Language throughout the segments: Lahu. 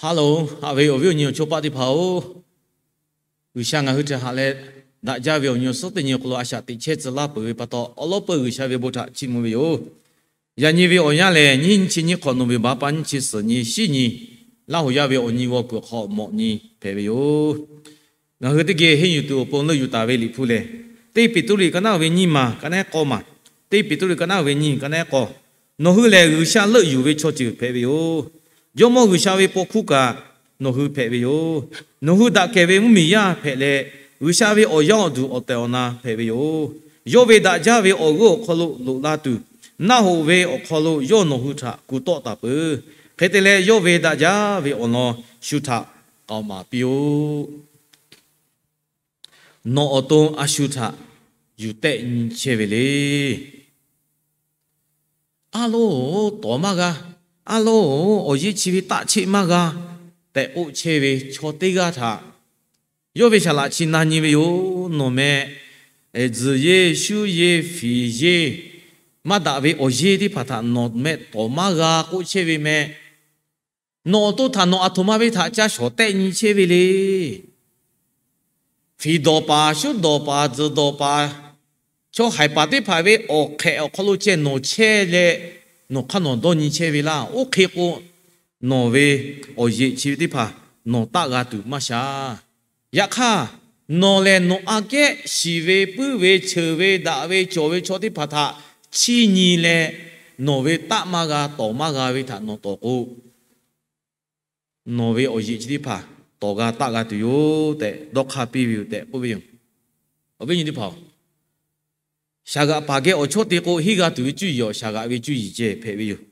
Hello, haꞈ ve awˬ viˉ awˬ nyi awˬ chawˇ paˆ teˇ hpaˍ-oˬ, G'uiˬsha ngaˬ hui htaꞈ haꞈ leh daꞈ jaˇ ve awˬ nyi awˬ suhˉ teˇ nyi awˬ hk'aw lo a shaꞈ teꞈ chehˇ tcuh laˇ peuˬ ve pa taw, awˉ lawˉ peuˬ G'uiˬsha ve bon htaꞈ chiˇ mvuh ve yoˬ. Yaꞈ nyi ve awˬ yanˇ lehˬ, nyiˇ chi nyiˇ hk'awꞈ November pa nyiˇ chi suhˍ nyi shiˉ nyi, Laˇ huˍ yaˇ ve awˬ nyi g'aw peuˬ hk'awꞈ mawꞈ nyi hpehꞈ ve yoˬ. Ngaˬ hui teˇ geh henˇ yuˬ tuˬ awˬ pon leuˆ yuˬ taˍ ve Liꞈ hpu lehˬ, teˇ Peˍtruˆ ka naˉ ve nyiˇ maˬ ka naˉ k'awˇ maˬ, teˇ Peˍtruˆ ka naˉ ve nyiˇ ka naˉ k'awˇ, nawˬ hui lehˬ G'uiˬsha leuˆ yuˬ ve chaw ceuˬ hpehꞈ ve yoˬ. Jawˇmawˇ G'uiˬsha ve paw hkuˇ kaꞈ nawˬ hui hpehꞈ ve yoˬ. Nawˬ hui daꞈ kehˬ ve mvuhˇmiˬ yaˇ hpehꞈ leh, G'uiˬsha ve awˬ yaˇ awˬ duˬ awˬ tehˬ awˬ na hpehꞈ ve yoˬ. Yawˇ ve daꞈ jaˇ ve awˬ g'euˆ awˬ hk'aw lo loꞈ la tuˬ, naˆ hoꞈ ve awˬ hk'aw lo yawˇ nawˬ hui htaꞈ kuˬ tawˆ taˍ peuˬ. Hk'e te leh, yawˇ ve daꞈ jaˇ ve awˬ lawn shu htaꞈ k'aoˍ maˍ piˇ-oˆ. Nawˬ awˬ to a shu htaꞈ yuˬ tehˆ nyi chehˇ ve le. Aˉ loˉ-oˬ, tawˍ maˇ g'a. Aˉ loˉ-oˬ, awˬ yeˇ chi ve taˆ cheˆ maˇ g'a tehꞈ k'oˆ chehˇ ve chaw teˇ g'aˇ htaꞈ yawˇ ve saˍ laꞈ chi na nyi ve yoˬ. Nawˬ meh tzuhˬ yeˇ, shuˉ yeˇ, fiˍ yeˇ, maˇ daꞈ ve awˬ yeˇ teˇ hpaˍ htaꞈ nawˬ meh tawˍ maˇ g'a k'oˆ chehˇ ve meh. Nawˬ awˬ to htaꞈ nawˬ aˬ htoꞈ ma ve htaꞈ ca shawˍ tehˆ nyi chehˇ ve le. Fiˍ dawˬ paˍ, shuˉ dawˬ paˍ, tzuhˬ dawˬ paˍ, chaw haiˬ paˍ teˇ hpaˍ ve awˬ hk'ehꞈ awˬ hk'aw lo ceh nawˬ chehˇ leh, nawˬ hk'aˇ nawˬ dawˇ nyi chehˇ ve laˇ. Oˇ hk'e k'o, nawˬ ve awˬ yeꞈ chi ve teˇ hpaˍ nawˬ taˆ g'a tuˬ maˇ sha. Yaꞈ hk'aˇ, nawˬ lehˬ nawˬ aꞈ kehˉ shiˍ ve, puiˉ ve, cheuˬ ve, daꞈ ve, cawˬ ve chaw teˇ hpaˍ htaꞈ chiˇ nyi leh, nawˬ ve taˆ maˇ g'a, tawˍ maˇ g'a ve htaꞈ nawˬ tawˍ k'o, nawˬ ve awˬ yeꞈ chi teˇ hpaˍ tawˍ g'a taˆ g'a tuˬ yoˬ tehꞈ dawˇ hk'aˇ piˇ ve yoˬ tehꞈ k'oˆ ve yoˬ. Awˬ viˉ nyi teˇ hpaˍ-oˬ, shaˍ g'aꞈ paˍ geh awˬ chawˇ te k'o, henˇ g'a tuˬ ve cuˇ yiˍ awˬ shaˍ g'aꞈ ve cuˇ yiˍ ceh hpehꞈ ve yoˬ.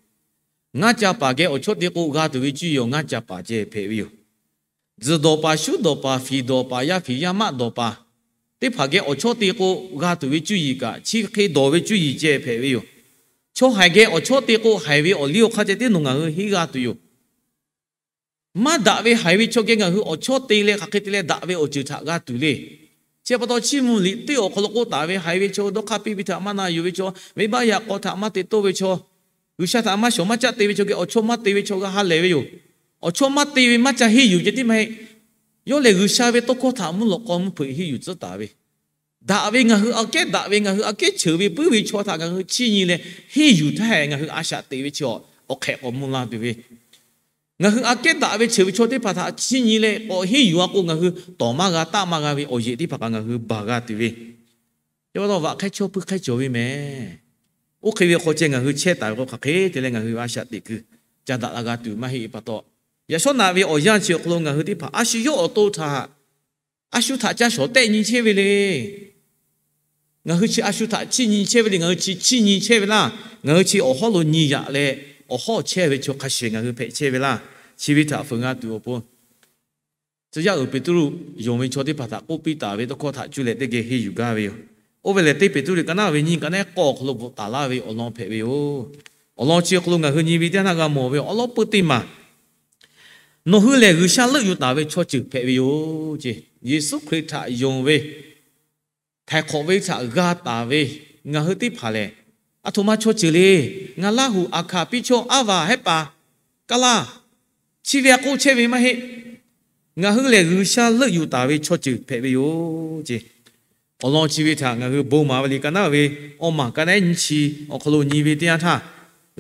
Ngaˇ ca paˍ geh awˬ chawˇ te k'o, g'a tuˬ ve cuˇ yiˍ awˬ ngaˇ ca paˍ ceh hpehꞈ ve yoˬ. Tzuhˬ dawˬ paˍ, shuˉ dawˬ paˍ, fiˍ dawˬ paˍ, yaˇ fiˍ yaˇ maˆ dawˬ paˍ teˇ hpaˍ geh awˬ chawˇ te k'o, g'a tuˬ ve cuˇ yiˍ kaꞈ chi hk'e dawˬ ve cuˇ yiˍ ceh hpehꞈ ve yoˬ. Chaw haiˬ geh awˬ chawˇ te k'o, haiˬ ve awˬ liˇ awˬ hk'aˇ ceh tiˉ nawˬ ngaˬ hui henˇ g'a tuˬ yoˬ. Maˇ daꞈ ve haiˬ ve chaw geh ngaˬ hui awˬ chawˇ te leh hk'aˬ hk'e te leh daꞈ ve awˬ ceuˬ htaꞈ g'a tuˬ le. Chi pa taw chiˇ mvuh liꞈ teˇ awˬ hk'aw lo k'oˆ taˍ ve, haiˬ ve chaw, dawˇ hk'aˇ piˇ ve htaꞈ maˇ na yuˬ ve chaw, venˇbaˆ yaꞈ k'aw htaꞈ maˇ te toˇ ve chaw, G'uiˬsha htaꞈ maˇ shawˍ maˇ caˆ te ve chaw geh awˬ chawˇ maˇ te ve chaw g'a ha lehˬ ve yoˬ. Awˬ chawˇ maˇ te ve maˇ ca henˇ yuˬ ceh tiˉ maˇ heˆ. Yawˇ lehˬ G'uiˬsha ve tawˇ hkawˇ htaꞈ mvuhˇ lawꞈ k'aw mvuhˇ hpeuꞈ henˇ yuˬ tcuhˉ taˍ ve, daꞈ ve ngaˬ hui aꞈ kehˉ, daꞈ ve ngaˬ hui aꞈ kehˉ cheuˬ ve puiˉ ve chaw htaꞈ ngaˬ hui chiˇ nyi leh henˇ yuˬ htaˇ, ngaˬ hui a shaꞈ teꞈ ve chi awˬ hk'ehꞈ k'awꞈ mvuh la tuˬ ve, ngaˬ hui aꞈ kehˉ daꞈ ve cheuˬ ve chaw teˇ hpaˍ htaꞈ chiˇ nyi leh k'awꞈ henˇ yuˬ a k'o, ngaˬ hui tawˍ maˇ g'a taˆ maˇ g'a ve awˬ yeꞈ teˇ hpaˍ kaꞈ ngaˬ hui baˬ g'a tuˬ ve, chi pa taw vaꞈ hk'ehˇ chawˇ puiˉ hk'ehˇ cawˬ ve meh. Oˇ hk'e ve hk'aw ceh ngaˬ hui chehˇ taˍ ve k'o, hk'aˬ hk'e te leh ngaˬ hui a shaꞈ teꞈ kuiˬ ca daꞈ la g'a tuˬ maˇ heˆ ve pa taw, yaꞈ shawˉ naꞈ ve awˬ yanˇ chi awˬ hk'aw lo ngaˬ hui teˇ hpaˍ a shu yawˇ awˬ to htaꞈ a shu htaꞈ ca shawˍ tehˆ nyi chehˇ ve le. Ngaˬ hui chi a shu htaꞈ chiˇ nyi chehˇ ve le. Ngaˬ hui chi chiˇ nyi chehˇ ve laˇ. Ngaˬ hui chi awˬ hawˉ lo nyi yaꞈ leh, awˬ hawˉ chehˇ ve chaw hk'a shehˍ ngaˬ hui hpehꞈ chehˇ ve laˇ. Chi ve htaꞈ fuiˍ g'a tuˬ awˬ pon, tcuh yaˇ uiˍ Peˍtruˆ yonˍ ve chaw teˇ hpaˍ htaꞈ k'oˆ piˇ taˍ ve tawˇ hkawˇ htaꞈ cuˇ leh teˇ geh henˇ yuˬ gaˇ ve yoˬ. Oˇ ve lehˬ, teˇ Peˍtruˆ ka naˉ ve nyiˇ ka naˉ k'awˇ awˬ hk'aw lo bvuhꞈ taˍ laˇ ve awˬ lawn hpehꞈ ve yoˬ. Awˬ lawn chi awˬ hk'aw lo ngaˬ hui nyi ve teˇ yanˇ g'a mawˬ ve awˉ lawˉ peuˬ teˇ maˬ, nawˬ hui lehˬ G'uiˬsha leuˆ yuˬ taˍ ve chaw ceuˬ hpehꞈ ve yoˬ ce. Yeˍsuˆ Hkriꞈ htaꞈ yonˍ ve, htaiˍ hk'awꞈ ve htaꞈ g'a taˍ ve ngaˬ hui teˇ hpaˍ lehˬ, aˬ htoꞈ ma chaw ceuˬ le. Ngaˬ Laˇ huˍ Aˍhkaˍ piˇ chaw aˉ vaˬ hehˉ paˍ kaˇ laˇ, chi ve a k'oˆ chehˇ ve maˇ heˆ. Ngaˬ hui lehˬ G'uiˬsha leuˆ yuˬ taˍ ve chaw ceuˬ hpehꞈ ve yoˬ ce. Awˬ lawn chi ve htaꞈ ngaˬ hui Bon maˍ ve liꞈ ka naˉ ve awˬ maˬ ka naˉ nyiˇ chi awˬ hk'aw lo nyi ve teˇ yanˇ htaˇ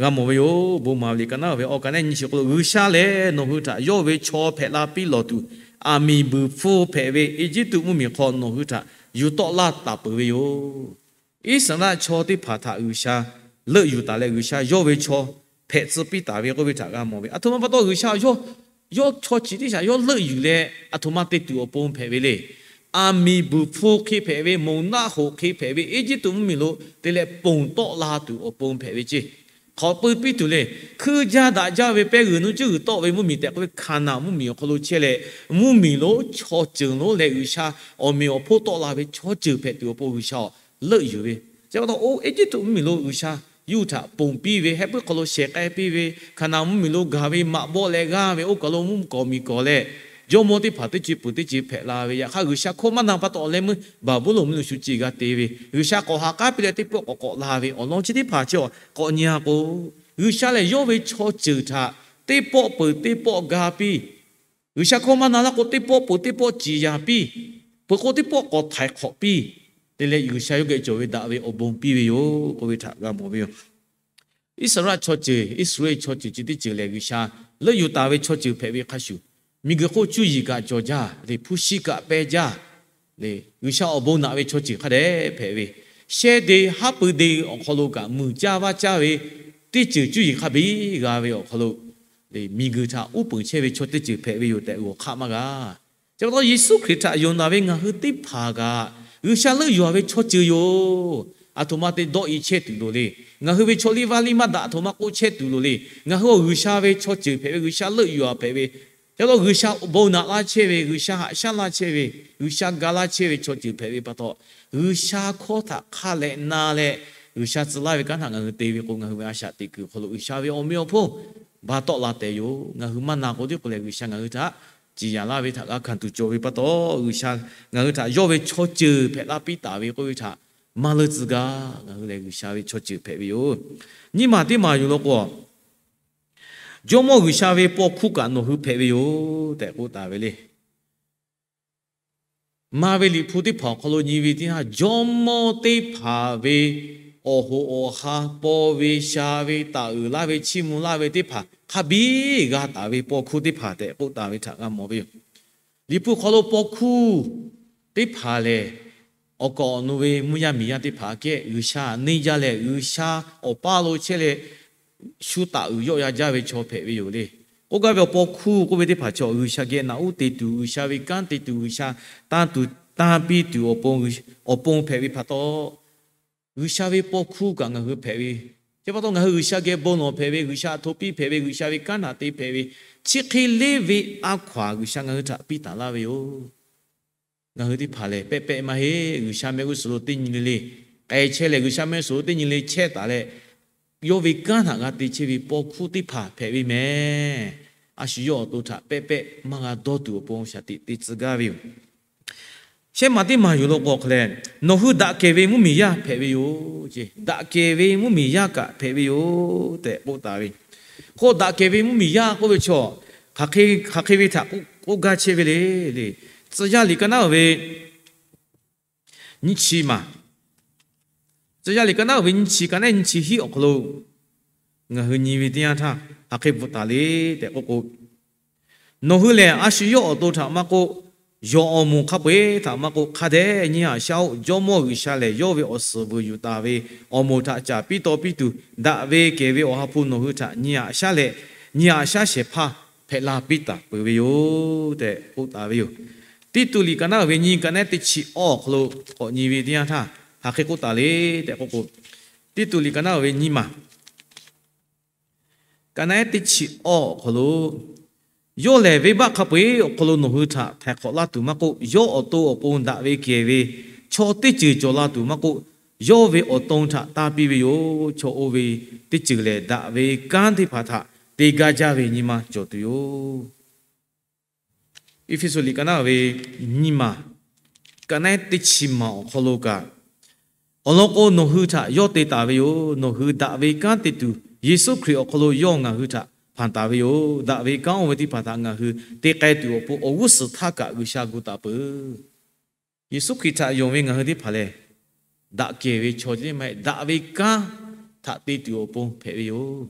g'a mawˬ ve yoˬ. Bon maˍ ve liꞈ ka naˉ ve awˬ ka naˉ nyiˇ chi awˬ hk'aw lo, G'uiˬsha lehˬ nawˬ hui htaꞈ yawˇ ve chaw hpehꞈ la piˇ lawˬ tuˬ, aˬ miˍ buiˬ hpfuhˇ hpehꞈ ve Eˇjiˇtuꞈ mvuhˇmiˬ hk'aw nawˬ hui htaꞈ yuˬ tawˆ laˇ taˍ peuˬ ve yoˬ. Iˉsaˍreˍlaˆ chaw teˇ hpaˍ htaꞈ G'uiˬsha leuˆ yuˬ taˍ leh, G'uiˬsha yawˇ ve chaw hpehꞈ tcuh piˇ taˍ ve k'oˆ ve htaꞈ g'a mawˬ ve, aˬ htoꞈ ma pa taw G'uiˬsha yawˇ, yawˇ chaw chi teˇ shaꞈ yawˇ leuˆ yuˬ leh aˬ htoꞈ ma te tuˬ awˬ pon hpehꞈ ve le. Aˬ miˍ buiˬ hpfuhˇ hk'e hpehꞈ ve, moˬ naˆ hoꞈ hk'e hpehꞈ ve Eˇjiˇtuꞈ mvuhˇmiˬ lo te leh ponˬ tawˆ la tuˬ awˬ pon hpehꞈ ve ce. Hk'awꞈ pui piˇ tuˬ le. Hkuiˇ jaˇ daꞈ jaˇ ve pehˇ g'uiˬ nuˇ cuˉ g'uiˬ tawˆ ve mvuhˇmiˬ tehꞈ k'oˆ ve Hkaˍnanˍ mvuhˇmiˬ awˬ hk'aw lo chehˇ leh, mvuhˇmiˬ lonˉ chaw ceuˬ lonˉ leh G'uiˬsha awˬ meꞈ awˬ hponˇ tawˆ la ve chaw ceuˬ hpehꞈ tuˬ awˬ pon G'uiˬsha awˬ leuˆ yuˬ ve. Chi pa taw oˇ Eˇjiˇtuꞈ mvuhˇmiˬ lo G'uiˬsha yawˇ hui htaꞈ ponˬ piˇ ve, heh puiˉ hk'aw lo shehˍ k'ai piˇ ve, Hkaˍnanˍ mvuhˇmiˬ lo gaˬ ve maꞈ bawˆ leh g'aˇ ve oˇ kaˬ lo mvuhˇ kawˍ miˬ kawˍ leh, jawˇmawˇ teˇ hpaˍ teˇ ceuˬ peuˬ teˇ ceuˬ hpehꞈ la ve. Yaꞈ hk'aˇ G'uiˬsha hkawˇ maˇ na pa taw leh meuˇ Baˍbuˍlonˍ mvuhˇmiˬ lo shu ce g'a te ve, G'uiˬsha k'awꞈ ha k'aˉ piˇ leh teˇ pawˆ k'awꞈ k'awꞈ la ve awˬ lawn chi teˇ hpaˍ chi k'awꞈ nyi a k'o, G'uiˬsha lehˬ yawˇ ve chaw ceuˬ htaꞈ teˇ pawˆ peuˬ teˇ pawˆ ga piˇ G'uiˬsha hkawˇ maˇ na laˇ k'o, teˇ pawˆ peuˬ teˇ pawˆ ciˍ yanˍ piˇ, peuˬ k'o teˇ pawˆ k'awꞈ htaiˍ hk'awꞈ piˇ. Te leh G'uiˬsha yawˇ geh cawˬ ve daꞈ ve awˬ bon piˇ ve yoˬ k'oˆ ve htaꞈ g'a mawˬ ve yoˬ. Iˉsaˍreˍlaˆ chaw ceuˬ, Iˉsaˍreˍlaˆ chaw ceuˬ chi teˇ ceuˬ lehˬ, G'uiˬsha leuˆ yuˬ taˍ ve chaw ceuˬ hpehꞈ ve hk'a shuˍ, miˬguiˬ hk'oˆ cuˇ yiˍ kaꞈ cawˬ jaˇ leh hpu shi kaꞈ peh jaˇ leh, G'uiˬsha awˬ bon naꞈ ve chaw ceuˬ hk'a dehꞈ hpehꞈ ve, shehˇ de haˉ pui de awˬ hk'aw lo kaꞈ muiˬ caˇ vaˇ caˇ ve teˇ ceuˬ cuˇ yiˍ hk'a biˇ g'a ve awˬ hk'aw lo, miˬguiˬ htaꞈ uˉ peunˍ chehˇ ve chaw teˇ ceuˬ hpehꞈ ve yoˬ tehꞈ g'awˬ hk'aˆ maˇ g'a. Chi pa taw Yeˍsuˆ Hkriꞈ htaꞈ yonˍ naˍ ve ngaˬ hui teˇ hpaˍ kaꞈ G'uiˬsha leuˆ yuˬ ve chaw ceuˬ yoˬ. Aˬ htoꞈ ma te dawˇ i chehˇ tuˬ loˍ le. Ngaˬ hui ve chaw liˇ vaˇ liˇ maˇ daꞈ aˬ htoꞈ ma k'oˆ chehˇ tuˬ loˍ le. Ngaˬ hui awˬ G'uiˬsha ve chaw ceuˬ hpehꞈ ve, G'uiˬsha leuˆ yuˬ hpehꞈ ve, ca taw G'uiˬsha bon naꞈ laˇ chehˇ ve, G'uiˬsha haꞈ shaˉ laˇ chehˇ ve, G'uiˬsha ga laˇ chehˇ ve chaw ceuˬ hpehꞈ ve pa taw, G'uiˬsha hkawˇ htaꞈ hk'a leh na leh, G'uiˬsha tcuh laˇ ve kanˉ htaꞈ ngaˬ hui te ve k'o, ngaˬ hui ve a shaꞈ teꞈ kuiˬ awˬ hk'aw lo G'uiˬsha ve awˬ meꞈ awˬ hponˇ ba tawˆ la tehꞈ yoˬ. Ngaˬ hui maˇ na k'o tiˉ k'o leh, G'uiˬsha ngaˬ hui htaꞈ ciˍ yanˍ laˇ ve htaꞈ g'a hkanˍ tuˬ cawˬ ve pa taw, G'uiˬsha ngaˬ hui htaꞈ yawˇ ve chaw ceuˬ hpehꞈ la piˇ taˍ ve k'oˆ ve htaꞈ maˇ leuˆ tcuh gaˇ. Ngaˬ hui lehˬ G'uiˬsha ve chaw ceuˬ hpehꞈ ve yoˬ. Nyiˇ maˬ teˇ maˬ yoˬ law k'o, Jawˇmawˇ G'uiˬsha ve paw hkuˇ kaꞈ nawˬ hui hpehꞈ ve yoˬ tehꞈ k'oˆ taˍ ve le. Maˇ ve Liꞈ hpu teˇ hpaˍ awˬ hk'aw lo nyi ve teˇ yanˇ, jawˇmawˇ teˇ hpaˍ ve awˬ hoꞈ awˬ ha, paw ve sha ve, taˍ uiˍ laˇ ve, chiˇ mvuh laˇ ve teˇ hpaˍ hk'a biˇ g'a taˍ ve paw hkuˇ teˇ hpaˍ tehꞈ k'oˆ taˍ ve htaꞈ g'a mawˬ ve yoˬ. Liꞈ hpu hk'aw lo paw hkuˇ teˇ hpaˍ lehˬ, awˬ kaˍ awˬ nu ve mvuhˇ yaˇ miˬ yaˇ teˇ hpaˍ aꞈ kehˉ G'uiˬsha neˇ jaˇ leh, G'uiˬsha awˬ paˇ lo chehˇ leh, shu taˍ uiˍ yawˆ ya jaˇ ve chaw hpehꞈ ve yoˬ le. K'oˆ gaˇ ve awˬ paw hkuˇ k'oˆ ve teˇ hpaˍ chaw G'uiˬsha geh naꞈ uˉ te tuˬ, G'uiˬsha ve kanˉ te tuˬ, G'uiˬsha tanˇ tuˬ tanˇ piˇ tuˬ awˬ pon, awˬ pon hpehꞈ ve pa taw, G'uiˬsha ve paw hkuˇ kaꞈ ngaˬ hui hpehꞈ ve. Chi pa taw ngaˬ hui G'uiˬsha geh bon lawˬ hpehꞈ ve, G'uiˬsha hto piˇ hpehꞈ ve, G'uiˬsha ve kanˉ htaꞈ te hpehꞈ ve, chi hk'e le ve a hkaw aˬ G'uiˬsha ngaˬ hui htaꞈ piˇ taˍ laˇ ve yoˬ. Ngaˬ hui teˇ hpaˍ lehˬ pehˆ pehˆ maˇ heˆ. G'uiˬsha mehˆ g'uˇ suhˍ lo teˇ nyi le le k'ai chehˇ leh, G'uiˬsha mehˆ g'uˇ suhˍ lo teˇ nyi le chehˇ taˍ leh, yawˇ ve kanˉ htaꞈ g'a te chehˇ ve paw hkuˇ teˇ hpaˍ hpehꞈ ve mehˍ. A shu yawˇ awˬ to htaꞈ pehˆ pehˆ maˇ g'a dawˇ tuˬ awˬ pon shaˍ tiꞈ te tcuh gaˇ ve yoˬ. Shehˆ maˬ teˇ maˬ yoˬ law k'o, hk'aˬ lehˬ, nawˬ hui daꞈ kehˬ ve mvuhˇmiˬ yaˇ hpehꞈ ve yoˬ. Daꞈ kehˬ ve mvuhˇmiˬ yaˇ kaꞈ hpehꞈ ve yoˬ tehꞈ k'oˆ taˍ ve. K'o daꞈ kehˬ ve mvuhˇmiˬ yaˇ k'oˆ ve chaw, hk'aˬ hk'e ve htaꞈ k'oˆ gaˇ chehˇ ve le. Tcuh yaˇ liꞈ ka naˉ uiˍ ve nyiˇ chi maˬ, tcuh yaˇ liꞈ ka naˉ uiˍ ve nyiˇ chi ka naˉ nyiˇ chi hiˆ awˬ hk'aw lo ngaˬ hui nyi ve teˇ yanˇ htaˇ, hk'aˬ hk'e bvuhꞈ taˍ le tehꞈ k'oˆ k'o, nawˬ hui lehˬ a shu yawˇ awˬ to htaꞈ maˇ k'oˆ, yawˬ awˬ moˍ hk'a peu-eˬ htaꞈ maˇ k'oˆ, hk'a dehꞈ nyi haꞈ shaˉ oˆ. Jawˇmawˇ G'uiˬsha lehˬ, yawˇ ve awˬ suhˍ vuiˬ yuˬ taˍ ve awˬ moˍ htaꞈ caˍ piˇ taw piˇ tuˬ, daꞈ ve kehˬ ve Awˬ ha hpu nawˬ hui htaꞈ nyi haꞈ shaˉ leh, nyi haꞈ shaˉ shehˍ hpaˇ hpehꞈ la piˇ taˍ peuˬ ve yoˬ tehꞈ k'oˆ taˍ ve yoˬ. Tiˇtuꞈ liꞈ ka naˉ uiˍ ve nyiˇ ka naˉ teˇ chi awˇ awˬ hk'aw lo k'awꞈ nyi ve teˇ yanˇ htaˇ, hk'aˬ hk'e k'oˆ taˍ le tehꞈ k'oˆ k'o, Tiˇtuꞈ liꞈ ka naˉ uiˍ ve nyiˇ maˬ ka naˉ teˇ chi awˇ awˬ hk'aw lo, yawˇ lehˬ venˇbaˆ hk'a peu-eˬ awˬ hk'aw lo nawˬ hui htaꞈ htaiˍ hk'awꞈ laˇ tuˬ maˇ k'oˆ, yawˇ awˬ to awˬ pon daꞈ ve kehˬ ve chaw teˇ ceuˬ cawˬ la tuˬ maˇ k'oˆ, yawˇ ve awˬ to htaꞈ tanˇ piˇ ve yoˬ. Chaw oˇ ve teˇ ceuˬ lehˬ, daꞈ ve kanˉ teˇ hpaˍ htaꞈ te gaˇ jaˇ ve nyi ma cawˬ tuˬ yoˬ. Eˇfeˇsuꞈ liꞈ ka naˉ uiˍ ve nyiˇ maˬ ka naˉ teˇ chi maˬ awˬ hk'aw lo kaꞈ, awˬ lawn k'o nawˬ hui htaꞈ yawˇ te taˍ ve yoˬ. Nawˬ hui daꞈ ve kanˉ te tuˬ, Yeˍsuˆ Hkriꞈ awˬ hk'aw lo yawˇ ngaˬ hui htaꞈ hpanˍ taˍ ve yoˬ. Daꞈ ve kanˉ oˇ ve teˇ hpaˍ htaꞈ ngaˬ hui te k'ai tuˬ awˬ pon awˬ g'uˇ suhˍ htaˇ kaꞈ G'uiˬsha gu taˍ peuˬ. Yeˍsuˆ Hkriꞈ htaꞈ yonˍ ve ngaˬ hui teˇ hpaˍ lehˬ, daꞈ kehˬ ve chaw ceh maˇ heˆ, daꞈ ve kanˉ htaꞈ te tuˬ awˬ pon hpehꞈ ve yoˬ.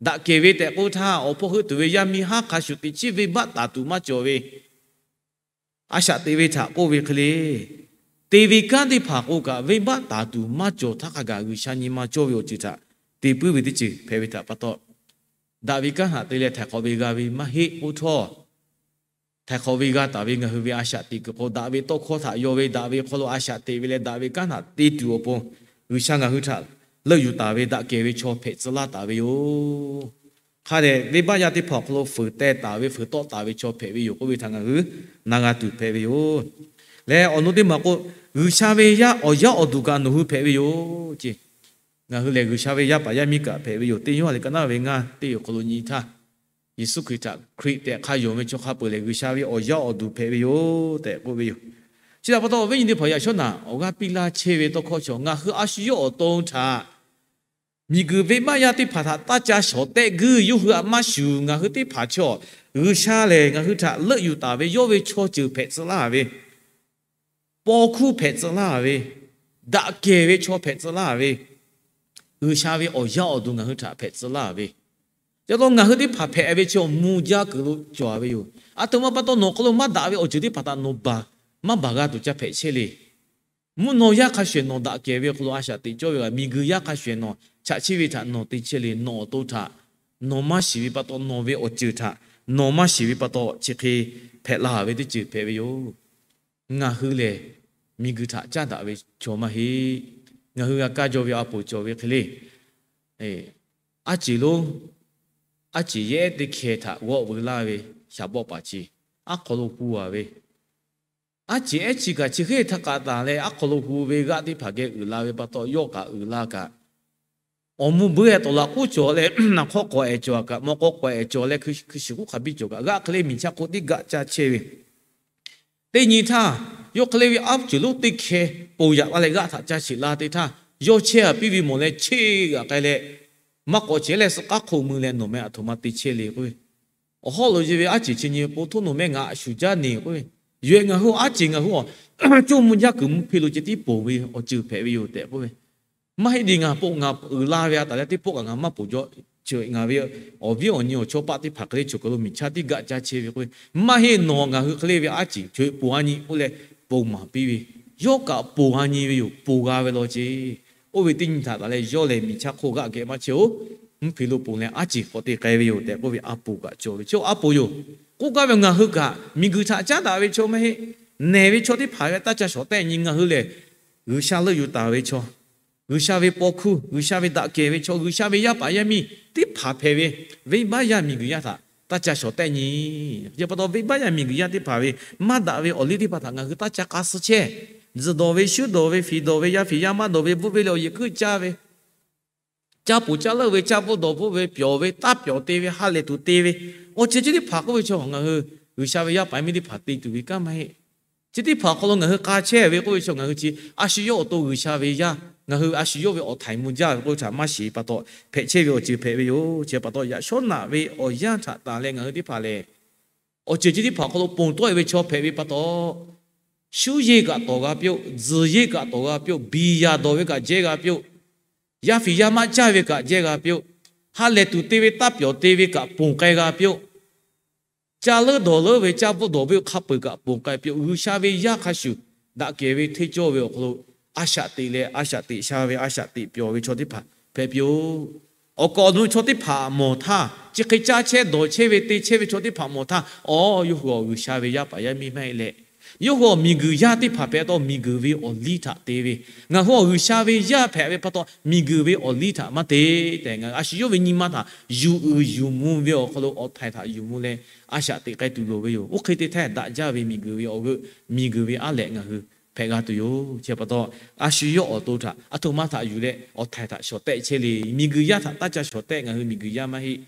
Daꞈ kehˬ ve tehꞈ k'oˆ htaˇ, awˬ hpawˇ heuˆ tuˬ ve yaˇ miˇ haˉ hk'a shuˍ teꞈ chiˉ venˇbaˆ taˍ tuˬ maˇ cawˬ ve, a shaꞈ teꞈ ve htaꞈ k'oˆ ve hk'e le. Te ve kanˉ teˇ hpaˍ k'o kaꞈ, venˇbaˆ taˍ tuˬ maˇ cawˬ htaˇ hk'a gaˬ G'uiˬsha nyi ma cawˇ ve awˬ ceuˬ htaꞈ te puiˉ ve teˇ ceuˬ hpehꞈ ve htaꞈ pa taw, daꞈ ve kanˉ htaꞈ te leh htaiˍ hk'awꞈ ve g'a ve maˇ heˆ k'oˆ htawˇ, htaiˍ hk'awꞈ ve g'a taˍ ve ngaˬ hui ve a shaꞈ teꞈ kuiˬ hk'aw, daꞈ ve tawˇ hkawˇ htaꞈ yaw ve, daꞈ ve hk'aw lo a shaꞈ teꞈ ve leh daꞈ ve kanˉ htaꞈ te tuˬ awˬ pon, G'uiˬsha ngaˬ hui htaꞈ leuˆ yuˬ taˍ ve daꞈ kehˬ ve chaw hpehꞈ tcuh laˇ taˍ ve yoˬ. Hk'a dehꞈ venˇbaˆ yaˇ teˇ hpaˍ awˬ hk'aw lo fuiˍ teh taˍ ve, fuiˍ tawˆ taˍ ve chaw hpehꞈ ve yoˬ k'oˆ ve htaꞈ ngaˬ hui na g'a tuˬ hpehꞈ ve yoˬ. Leh awˬ nu teˇ maˬ k'o, G'uiˬsha ve yaˇ awˬ yaˇ awˬ duˬ kaꞈ nawˬ hui hpehꞈ ve yoˬ ce. Ngaˬ hui lehˬ G'uiˬsha ve yaˇ paˍ yaˇ miˇ kaꞈ hpehꞈ ve yoˬ. Teˇ Yoˇhanˬ liꞈ ka naˉ ve ngaˇ teˇ awˬ hk'aw lo nyi htaˇ, Yeˍsuˆ Hkriꞈ htaꞈ Hkriꞈ tehꞈ hk'a yonˍ ve chaw hk'a peu-eˬ lehˬ, G'uiˬsha ve awˬ yaˇ awˬ duˬ hpehꞈ ve yoˬ tehꞈ k'oˆ ve yoˬ. Chi htaꞈ pa taw, awˬ viˉ nyi teˇ hpaˍ yaꞈ shawˉ naˬ awˬ g'aˇ piˇ laˇ chehˇ ve tawˇ hkawˇ chaw, ngaˬ hui a shu yawˇ awˬ to htaꞈ Miˬguiˬ venˇbaˆ yaˇ teˇ hpaˍ htaꞈ taˇ ca shawˍ tehˆ guiˇ yawˇ hui aꞈ maˇ shuˍ. Ngaˬ hui teˇ hpaˍ chaw, G'uiˬsha lehˬ ngaˬ hui htaꞈ leuˆ yuˬ taˍ ve yawˇ ve chaw ceuˬ hpehꞈ tcuh laˇ ve, paw hkuˇ hpehꞈ tcuh laˇ ve, daꞈ kehˬ ve chaw hpehꞈ tcuh laˇ ve, G'uiˬsha ve awˬ yaˇ awˬ duˬ ngaˬ hui htaꞈ hpehꞈ tcuh laˇ ve, yaꞈ taw ngaˬ hui teˇ hpaˍ hpehꞈ ve chaw mvuh jaˇ kuiˬ lo cawˬ ve yoˬ. Aˬ htoꞈ ma pa taw nawˬ hk'aw lo maˇ daꞈ ve awˬ ceuˬ teˇ hpaˍ htaꞈ nawˬ baˬ, maˇ baˬ g'a tuˬ ca hpehꞈ chehˇ le. Mvuhˇ naw yaˇ hk'a shuˍ shuˍ nawˬ daꞈ kehˬ ve awˬ hk'aw lo a shaꞈ teꞈ cawˇ ve kaꞈ, miˬguiˬ yaˇ hk'a shuˍ shuˍ nawˬ chaꞈ chiˇ ve htaꞈ nawˬ te chehˇ le. Nawˬ awˬ to htaꞈ nawˬ maˇ shiˍ ve pa taw, nawˬ ve awˬ ceuˬ htaꞈ nawˬ maˇ shiˍ ve pa taw, chi hk'e hpehꞈ la ve teˇ ceuˬ hpehꞈ ve yoˬ. Ngaˬ hui lehˬ miˬguiˬ htaꞈ caˉ daꞈ ve chaw maˇ heˆ. Ngaˬ hui g'a kaˇ jaw ve a poˍ cawˬ ve hk'e le. Aˉ ceˬ lonˉ, aˉ ceˬ yehˉ teˇ hkeh htaꞈ g'awˆ veu laˇ ve shaˍ bawˆ paˍ chi aˉ hk'aw lo hu a ve, aˉ ceˬ ehˉ chi kaꞈ chi hk'e htaˇ k'aꞈ taˍ leh aˉ hk'aw lo hu ve g'aˆ teˇ hpaˍ geh uiˍ la ve pa taw, yawˇ kaꞈ uiˍ la kaꞈ, awˬ mvuh beuˬ eh tawˍ laꞈ k'oˆ cawˬ leh, naˬ hk'awˇ k'awꞈ ehˍ cawˬ kaꞈ, mawˬ k'awˇ k'awꞈ ehˍ cawˬ leh, hkui shiˍ k'oˆ hk'a biˇ cawˬ kaꞈ, g'aˆ hk'e le miˬ chaˇ hk'oˆ tiˉ gaˆ caˇ chehˇ ve, teˇ nyi htaˇ yawˇ hk'e le ve aˉ ceˬ lonˉ teˇ hkeh ponˬ yaꞈ la leh g'aˆ htaꞈ caˇ sheˍ la teˇ htaˇ, yawˇ chehˇ a piˇ ve mawˬ leh cheˇ g'aꞈ k'ai leh, maˇ k'awꞈ chehˇ leh suh k'aˉ hk'oˆ mui leh, Nawˬ meh aˬ htoꞈ ma te chehˇ le k'oˆ ve, awˬ hawˉ lo yehˇ ve aˉ ceˬ chi nyi ve po htoˇ nawˬ meh ngaˬ shuˍ jaˇ neˬ k'oˆ ve, yaweh ngaˬ hui aˉ ceˬ ngaˬ hui awˬ co mvuh jaˇ kuiˬ mvuh hpe lo ceh tiˉ ponˬ ve awˬ ceuˬ hpehꞈ ve yoˬ tehꞈ k'oˆ ve, maˇ heˆ de ngaˬ po ngaˬ uiˍ la ve a taˍ leh teˇ pawˆ kaꞈ ngaˬ maˇ ponˬ jaw, ngaˬ ve awˬ viˉ awˬ nyi awˬ chawˇ paˆ teˇ hpaˍ hk'e le choˬ kaˬ lo miˬ chaˇ tiˉ gaˆ caˇ chehˇ ve k'oˆ ve, maˇ heˆ nawˬ ngaˬ hui hk'e le ve aˉ ceˬ choˬ ponˬ a nyi k'oˆ leh, ponˬ maˍ piˇ ve, yawˇ kaꞈ ponˬ a nyi ve yoˬ. Ponˬ g'a ve law ceˇ. Oˇ ve teˇ nyi htaꞈ taˍ leh yawˇ lehˬ miˬ chaˇ hk'oˆ g'aˆ geh maˇ chehˇ-oˬ, mvuhˇ hpe lo ponˬ leh aˉ ceˬ k'awꞈ te k'ai ve yoˬ tehꞈ k'oˆ ve a poˍ kaꞈ cawˬ ve, chi a poˍ yoˬ. K'oˆ gaˇ ve ngaˬ hui kaꞈ miˬguiˬ htaꞈ caˉ daꞈ ve chaw maˇ heˆ. Nehˬ ve chaw teˇ hpaˍ geh taˇ ca shawˍ tehˆ nyi. Ngaˬ hui lehˬ G'uiˬsha leuˆ yuˬ taˍ ve chaw, G'uiˬsha ve paw hkuˇ, G'uiˬsha ve daꞈ kehˬ ve chaw, G'uiˬsha ve yaˇ paˍ yaˇ miˇ teˇ hpaˍ hpehꞈ ve venˇbaˆ yaˇ miˬguiˬ yaˇ htaꞈ taˇ ca shawˍ tehˆ nyi. Chi pa taw venˇbaˆ yaˇ miˬguiˬ yaˇ teˇ hpaˍ ve maˇ daꞈ ve awˬ liˇ teˇ hpaˍ htaꞈ ngaˬ hui taˇ ca k'a suh chehˇ. Tzuhˬ dawˬ ve, shuˉ dawˬ ve, fiˍ dawˬ ve, yaˇ fiˍ yaˇ maˇ dawˬ ve, bvuhˆ ve leh awˬ yehˬ k'uˆ caˇ ve, caˇ poˬ caˇ leuˆ ve, caˇ bvuhˆ dawˬ bvuhˆ ve, pyawˬ ve, taˇ pyawˬ te ve, ha lehˬ tuˬ te ve, awˬ ceuˬ chi teˇ hpaˍ k'oˆ ve chaw ngaˬ hui G'uiˬsha ve yaˇ paˍ yaˇ miˇ teˇ hpaˍ te tuˬ ve kanˉ maˇ heˆ. Chi teˇ hpaˍ awˬ hk'aw lo ngaˬ hui k'a chehˇ ve k'oˆ ve chaw ngaˬ hui chi a shu yawˇ awˬ to G'uiˬsha ve yaˇ, ngaˬ hui a shu yawˇ ve awˬ htaiˍ mvuh jaˇ ve k'oˆ ve htaꞈ maˇ shiˍ pa taw hpehꞈ chehˇ ve awˬ ceuˬ hpehꞈ ve yoˬ. Chi pa taw yaꞈ shawˉ naꞈ ve awˬ yanˇ htaꞈ taˍ leh ngaˬ hui teˇ hpaˍ lehˬ, awˬ ceuˬ chi teˇ hpaˍ awˬ hk'aw lo ponˬ tawˆ e ve chaw hpehꞈ ve pa taw, shuˉ yeˇ kaꞈ tawˍ g'a piˇ-oˆ, tzuhˬ yeˇ kaꞈ tawˍ g'a piˇ-oˆ, biˬ yaˍ dawˬ ve kaꞈ jehˇ g'a piˇ-oˆ, yaˇ fiˍ yaˇ maˇ caˇ ve kaꞈ jehˇ g'a piˇ-oˆ, ha lehˬ tuˬ te ve taˇ pyawˬ te ve kaꞈ ponˬ k'ai g'a piˇ-oˆ, caˇ leuˉ dawˬ leuˉ ve, caˇ bvuhˆ dawˬ ve hk'a peu-eˬ kaꞈ ponˬ k'ai piˇ-oˆ. G'uiˬsha ve yaˇ hk'a shuˍ daꞈ kehˬ ve hteˇ cawˇ ve awˬ hk'aw lo a shaꞈ teꞈ leh a shaꞈ teꞈ sha ve a shaꞈ teꞈ pyawˬ ve chaw teˇ hpaˍ hpehꞈ piˇ-oˆ. Awˬ kaˍ awˬ nu chaw teˇ hpaˍ mawˬ htaˇ, chi hk'e caˇ chehˇ dawˬ chehˇ ve te chehˇ ve chaw teˇ hpaˍ mawˬ htaˇ, awˬ, yawˇ hui awˬ G'uiˬsha ve yaˇ paˍ yaˇ miˇ maˇ heˆ leh, yawˇ hui awˬ miˬguiˬ yaˇ teˇ hpaˍ hpehꞈ taw miˬguiˬ ve awˬ liˇ htaꞈ te ve, ngaˬ hui awˬ G'uiˬsha ve yaˇ hpehꞈ ve pa taw miˬguiˬ ve awˬ liˇ htaꞈ maˇ te tehꞈ, ngaˬ hui a shu yawˇ ve nyi ma htaꞈ yuˬ uiˍ yuˬ mvuh ve awˬ hk'aw lo awˬ htaiˍ htaꞈ yuˬ mvuh leh a shaꞈ teꞈ k'ai tuˬ loˍ ve yoˬ. Oˇ hk'e te htaˇ daꞈ jaˇ ve miˬguiˬ ve awˬ g'euˆ, miˬguiˬ ve aˉ lehꞈ ngaˬ hui hpehꞈ g'a tuˬ yoˬ. Chi pa taw a shu yawˇ awˬ to htaꞈ aˬ htoꞈ ma htaꞈ yuˬ leh awˬ htaiˍ htaꞈ shawˍ tehˆ chehˇ le. Miˬguiˬ yaˇ htaꞈ taˇ ca shawˍ tehˆ. Ngaˬ hui miˬguiˬ yaˇ maˇ heˆ.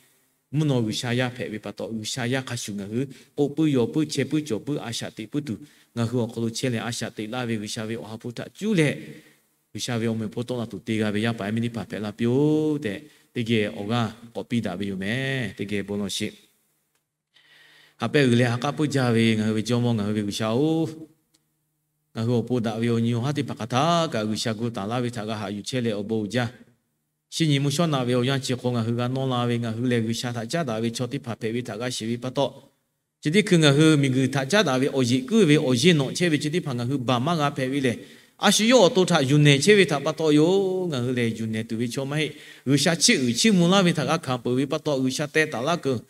Mvuhˇ naw G'uiˬsha yaˇ hpehꞈ ve pa taw G'uiˬsha yaˇ hk'a shuˍ ngaˬ hui k'oˆ puiˉ yaw puiˉ chehˇ puiˉ cawˬ puiˉ a shaꞈ teꞈ puiˉ tuˬ, ngaˬ hui awˬ hk'aw lo chehˇ leh a shaꞈ teꞈ laˇ ve G'uiˬsha ve awˬ ha hpu htaꞈ cuˉ leh, G'uiˬsha ve awˬ meꞈ awˬ hponˇ tawˆ la tuˬ te g'a ve yaˇ paˍ yaˇ miˇ teˇ hpaˍ hpehꞈ la piˇ-oˆ tehꞈ, teˇ geh awˬ g'aˇ k'awꞈ piˇ daꞈ ve yoˬ meh. Teˇ geh bon lawˬ sheˍ. Ha pehˇ g'uiˬ leh ha k'aˉ puiˉ jaˇ ve ngaˬ hui ve Jawˇmawˇ ngaˬ hui ve G'uiˬsha-oˬ, ngaˬ hui awˬ pon daꞈ ve awˬ nyi awˬ haˉ teˇ hpaˍ hk'aˬ htaˇ kaꞈ G'uiˬsha gu taˍ laˇ ve htaꞈ g'a haꞈ yuˬ chehˇ leh awˬ bon uiˍ jaˇ. Shinˉ nyi mvuhˇ shawˉ naꞈ ve awˬ yanˇ chi hk'aw ngaˬ hui g'a nawˇ la ve, ngaˬ hui lehˬ G'uiˬsha htaꞈ caˉ daꞈ ve chaw teˇ hpaˍ hpehꞈ ve htaꞈ g'a shiˍ ve pa taw, chi teˇ hkui ngaˬ hui miˬguiˬ htaꞈ caˉ daꞈ ve awˬ yeꞈ kuiˉ ve awˬ yeˇ nawꞈ chehˇ ve chi teˇ hpaˍ ngaˬ hui baˬ maˇ g'a hpehꞈ ve lehˬ, a shu yawˇ awˬ to htaꞈ yuˬ nehˬ chehˇ ve htaꞈ pa taw yoˬ. Ngaˬ hui lehˬ yuˬ nehˬ tuˬ ve chaw maˇ heˆ. G'uiˬsha chiˇ uiˍ chiˇ mvuh laˇ ve htaꞈ g'a hkanˍ peuˬ ve pa taw, G'uiˬsha teh taˍ laˇ keuˬ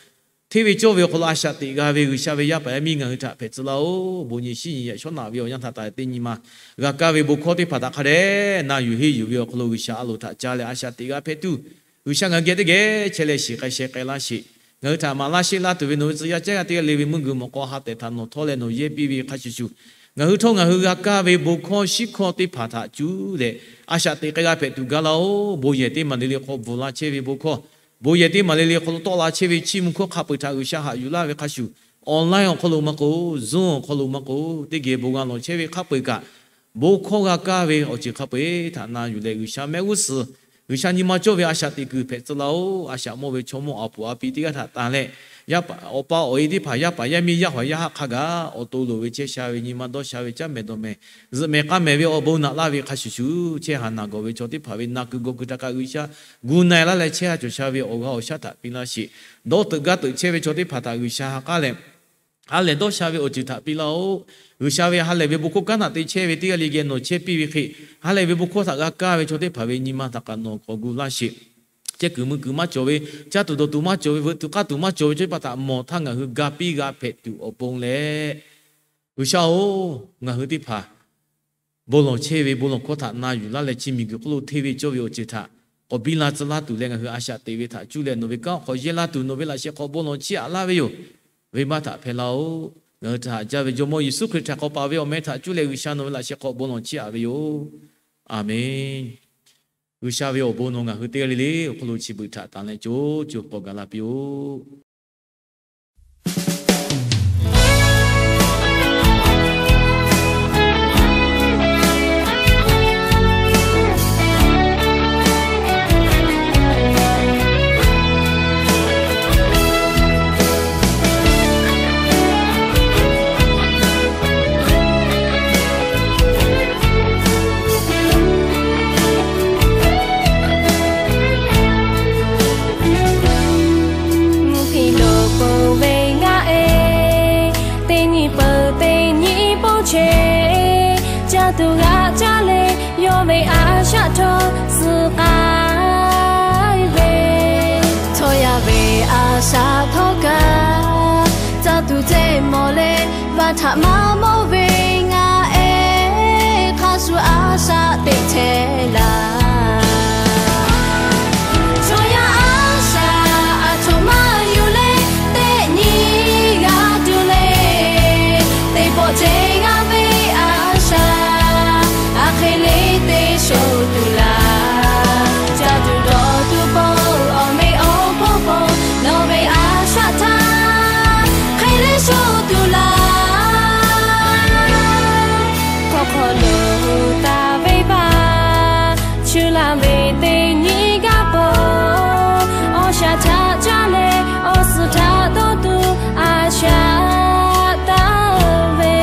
hteˇ ve cawˇ ve awˬ hk'aw lo a shaꞈ teꞈ g'a ve G'uiˬsha ve yaˇ paˍ yaˇ miˇ ngaˬ hui htaꞈ hpehꞈ tcuh laˇ-oˬ. Bon nyi shinˉ nyi yaꞈ shawˉ naꞈ ve awˬ yanˇ htaꞈ taˍ teˇ nyi ma g'a kaˇ ve bon hkawˇ teˇ hpaˍ htaꞈ hk'a dehꞈ na yuˬ henˇ yuˬ ve awˬ hk'aw lo G'uiˬsha a loˍ htaꞈ ca leh a shaꞈ teꞈ g'a hpehꞈ tuˬ, G'uiˬsha ngaˬ hui geh teˇ geh chehˇ leh shiˍ k'ai sheh k'ai laˇ sheˍ. Ngaˬ hui htaꞈ maˍ laˇ sheˆ laˇ tuˬ ve nawˬ ve tcuh yaˇ caˉ g'a teˇ g'aˇ le ve mvuhˇ guiˬ mawꞈ k'aw ha tehˬ htaꞈ nawˬ htawˇ leh nawˬ yehˇ piˇ ve hk'a shuˍ shuˍ, ngaˬ hui htawˇ ngaˬ hui g'a kaˇ ve bon hkawˇ shinˉ hkawˇ teˇ hpaˍ htaꞈ cuˉ leh a shaꞈ teꞈ k'ai g'a hpehꞈ tuˬ gaˇ laˇ-oˬ. Bon yehˬ teˇ maˍ le le hk'aw bvuhˬ la chehˇ ve bon hkawˇ, bon yehˬ teˇ maˍ le le hk'aw lo tawˆ la chehˇ ve chiˇ mvuh hkawˇ hk'a peu-eˬ htaꞈ G'uiˬsha haꞈ yuˬ laˇ ve hk'a shuˍ, online awˬ hk'aw lo maˇ k'o, Zoom awˬ hk'aw lo maˇ k'o, teˇ geh bon g'a lawˬ chehˇ ve hk'a peu-eˬ kaꞈ, bon hkawˇ g'a kaˇ ve awˬ ceuˬ hk'a peu-eˬ htaꞈ na yuˬ leh G'uiˬsha mehˆ g'uˇ suhˍ G'uiˬsha nyi ma cawˇ ve a shaꞈ teꞈ kuiˬ hpehꞈ tcuh laˇ-oˆ. A shaꞈ mawˇ ve chaw mawˇ a puˍ a pi teˇ g'aˇ htaꞈ tanˍ leh, yaˇ paˍ awˬ pa awˬ e teˇ hpaˍ yaˇ paˍ yaˇ miˇ yaˇ hawˍ yaˇ haˆ hk'a gaˬ awˬ to loˍ ve chehˇ sha ve nyi ma dawˇ sha ve caˉ mehˍ dawˬ mehˍ, zuhꞈ mehˍ k'aˇ mehˍ ve awˬ bon naꞈ laˇ ve hk'a shuˍ shuˍ, chehˇ haˍ naˬ gawˬ ve chaw teˇ hpaˍ ve na kuiˬ gawˬ kuiˬ htaꞈ kaꞈ G'uiˬsha gu na-e laˇ leh chehˇ ha cawˬ sha ve awˬ g'aˇ awˬ shaˉ htaꞈ piˇ laˇ sheˍ. Dawˇ teuꞈ gaˇ teuꞈ chehˇ ve chaw teˇ hpaˍ htaꞈ G'uiˬsha ha k'aˉ leh ha lehˬ dawˇ sha ve awˬ ceuˬ htaꞈ piˇ laˇ-oˆ. G'uiˬsha ve ha lehˬ ve bon hkawˇ kanˉ htaꞈ te chehˇ ve teˇ g'aˇ le geh nawˬ chehˇ piˇ ve hk'e, ha lehˬ ve bon hkawˇ htaꞈ g'a kaˇ ve chaw teˇ hpaˍ ve nyi ma htaꞈ kaꞈ nawˬ k'awꞈ gu laˇ sheˍ. Chehˇ kuiˬ mui kuiˬ maˇ cawˬ ve, caˇ tuˬ dawˬ tuˬ maˇ cawˬ ve, veuꞈ tuˬ k'aˇ tuˬ maˇ cawˬ ve chaw teˇ hpaˍ htaꞈ mawˬ htaˇ ngaˬ hui ga piˇ g'a hpehꞈ tuˬ awˬ pon leh, G'uiˬsha-oˬ, ngaˬ hui teˇ hpaˍ bon lawˬ chehˇ ve bon lawˬ hkawˇ htaꞈ na yuˬ laˇ leh chi miˬguiˬ hk'oˆ lo hteˇ ve cawˇ ve awˬ ceuˬ htaꞈ k'awꞈ biˇ la tcuh laˇ tuˬ leh ngaˬ hui a shaꞈ teꞈ ve htaꞈ cuˇ leh nawˬ ve kanˉ awˬ hk'aw yehˇ laˇ tuˬ nawˬ ve laꞈ sheh hk'aw bon lawˬ chiˇ aꞈ laˇ ve yoˬ. Venˇbaˆ htaꞈ hpehˇ laˇ-oˆ. Ngaˬ hui htaꞈ haꞈ jaˇ ve Jawˇmawˇ Yeˍsuˆ Hkriꞈ htaꞈ k'awꞈ paˍ ve awˬ meh htaꞈ cuˇ leh G'uiˬsha nawˬ ve laꞈ sheh hk'aw bon lawˬ chiˇ aꞈ ve yoˬ. Aˬmenˍ. G'uiˬsha ve awˬ bon nawˬ ngaˬ hui teˇ g'aˇ le le awˬ hk'aw lo chi beuꞈ htaꞈ tanˍ leh co co k'awꞈ gaˬ la piˇ-oˆ. Mvuhˇ hpeˇ lo ponˬ ve ngaˆ eˬ, teˇ nyi peuˬ teˇ nyi ponˬ cheˇ, caˇ tuˬ g'aꞈ caˇ leh yawˇ ve a shaꞈ htawˇ suh k'ai ve, chaw yaˇ ve a shaꞈ htawˇ kaꞈ caˇ tuˬ ceh mawˬ leh, vaˇ htaꞈ maˇ mawˇ ve ngaˆ eˬ, hk'a shuˍ a shaꞈ teꞈ chehˇ laˇ. Chaw yaˇ a shaꞈ aˬ htoꞈ ma yuˬ leh teˇ nyi g'a tuˬ le. Teˇ pawˆ ceh g'a ve a shaꞈ, a hk'e le te shoˍ tuˬ laˇ. Caˇ tuˬ dawˬ tuˬ pon awˬ meh awˬ hponˇ pon, nawˬ ve a shaꞈ htaꞈ hk'e le shoˍ tuˬ laˇ. Hk'aw hk'aw lo taˍ ve vaˇ, chu laˇ ve teˇ nyi gaˇ pon, awˬ shaꞈ htaꞈ caˇ leh awˬ suhˍ htaꞈ dawˇ tuˬ a shaꞈ taˍ ve,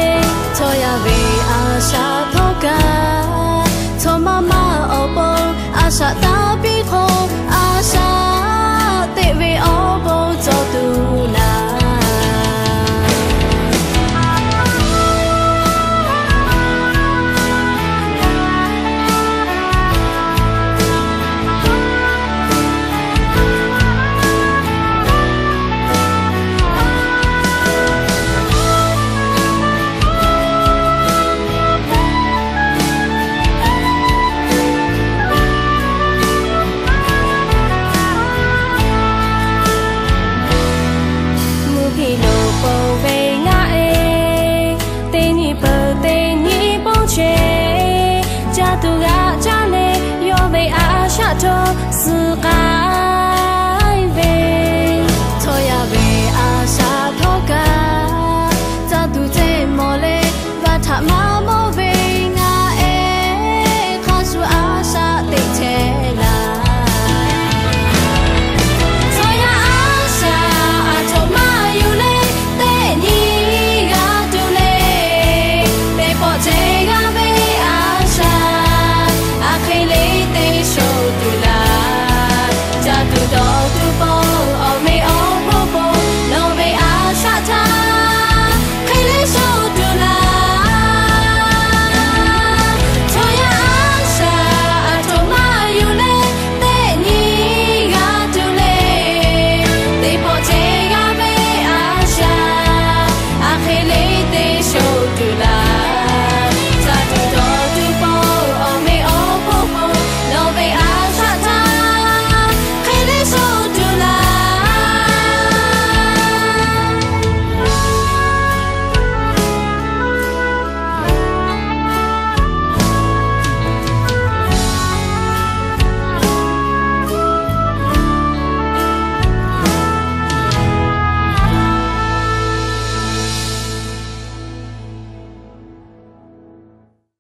chaw yaˇ ve a shaꞈ htawˇ kaꞈ, chaw maˇ maˇ awˬ pon a shaꞈ taˍ piˇ hk'o, a shaꞈ teꞈ ve awˬ bon cawˬ tuˬ naˍ. Mvuhˇ hpeˇ lo ponˬ ve ngaˆ eˬ, teˇ nyi peuˬ teˇ nyi ponˬ cheˇ, caˇ tuˬ g'aꞈ caˇ leh yawˇ ve a shaꞈ htawˇ suh k'ai